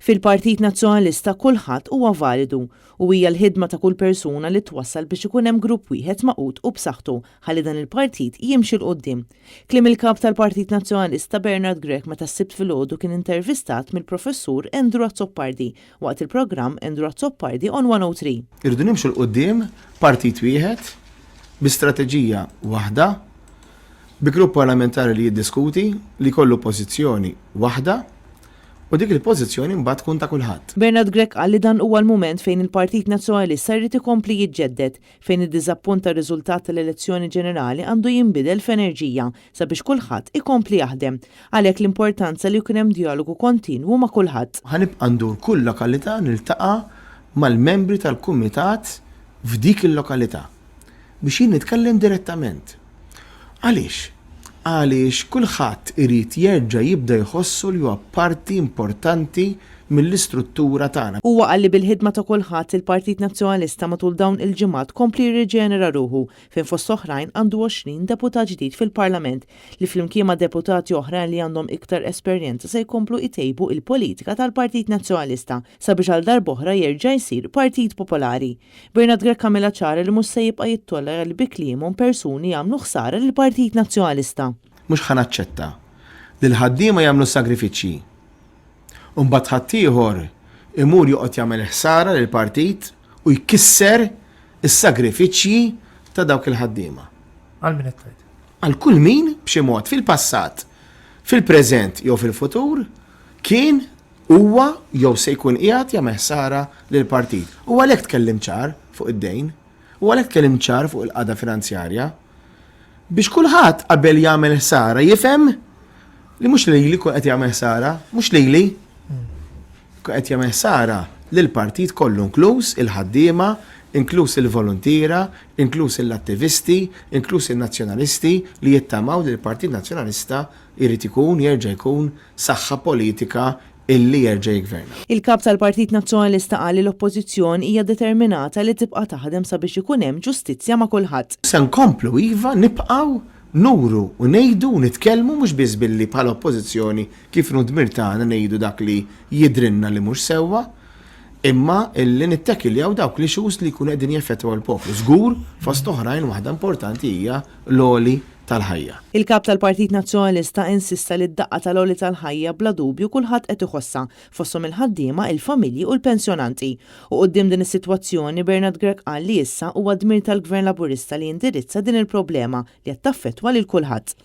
Fil-Partit Nazzjonalista kulħadd huwa validu u hija l-ħidma ta' kull persuna li twassal biex ikun hemm grupp wieħed magħqud u b'saħħtu ħalli dan il-partit jimxi 'l quddiem. Kliem il-Kap tal-Partit Nazzjonalista Bernard Grech meta s-Sibt filgħodu kien intervistat mill-Professur Andrew Azzopardi waqt il-programm Andrew Azzopardi on 103. Irridu nimxu 'l quddiem partit wieħed, bi strateġija waħda, bi grupp parlamentari li jiddiskuti, li jkollu pożizzjoni waħda, U dik il-pożizzjoni mbagħad tkun ta' kulħadd. Bernard Grech qal li dan huwa l-mument fejn il-Partit Nazzjonalista jrid ikompli jiġġedded, fejn id-diżappunt tar-riżultat tal-elezzjoni ġenerali għandu jinbidel f'enerġija sabiex kulħadd ikompli jaħdem. Għalhekk l-importanza li jkun hemm djalogu kontinwu ma' kulħadd. Ħa nibqa' ndur kull lokalità niltaqa' mal-membri tal-kumitat f'dik il-lokalità biex jien nitkellem direttament. Għaliex? Għaliex kulħadd irid jerġa' jibda jħossu li huwa parti importanti mill-istruttura tagħna. Huwa qal li bil-ħidma ta' kulħadd, il-Partit Nazzjonalista matul dawn il-ġimgħat kompli jirriġenera ruħu fejn fost oħrajn għandu 20 deputat ġdid fil-Parlament li flimkien ma' deputati oħrajn li għandhom iktar esperjenza se jkomplu jtejbu il-politika tal-Partit Nazzjonalista sabiex għal darb'oħra jerġa' jsir partit popolari. Bernard Grech għamilha ċara li mhux se jibqa' jittollera li bi kliemhom persuni jagħmlu ħsara lill-Partit Nazzjonalista. Mhux ħa naċċetta li l-ħaddiema jagħmlu s-sagrifiċċji u mbagħad ħaddieħor imur joqgħod jagħmel ħsara lill-partit u jkisser is-sagrifiċċji ta' dawk il-ħaddiema. Għal min qed tgħid? Għal kull min b'xi mod fil-passat, fil-preżent jew fil-futur kien Huwa jew se jkun qiegħed jagħmel ħsara lill-partit. U għalhekk tkellimt ċar fuq id-dejn. U għalhekk tkellimt ċar fuq il-qagħda finanzjarja. Biex kulħadd qabel jagħmel ħsara jifhem li mhux lili jkun qed jagħmel ħsara, mhux lili. Jkun qed jagħmel ħsara lill-partit kollu inkluż il-ħaddiema, inkluż il-voluntiera, inkluż l-attivisti, inkluż in-nazzjonalisti li jittamaw li l-Partit Nazzjonalista jrid ikun, jerġa' jkun saħħa politika illi jerġa' jiggverna. Il-Kap tal-Partit Nazzjonalista qal li l-Oppożizzjon hija determinata li tibqa' taħdem sabiex ikun hemm ġustizzja ma' kulħadd. Se nkomplu iva nibqgħu nuru u ngħidu u nitkellmu mhux biss billi bħala Oppożizzjoni kif inhu dmir tagħna ngħidu dak li jidhrilna li mhux sewwa, imma illi nittekiljaw dawk l-issues li jkunu qegħdin jeffettwaw il-poplu. Żgur, fost oħrajn waħda importanti hija l-għoli tal-ħajja. Il-Kap tal-Partit Nazzjonalista insista li d-daqqa tal-għoli tal-ħajja bla dubju kulħadd qed iħossha, fosthom il-ħaddiema, il-familji u l-pensjonanti. U quddiem din is-sitwazzjoni, Bernard Grech qal li issa huwa dmir tal-Gvern Laburista li jindirizza din il-problema li qed taffettwa lil kulħadd.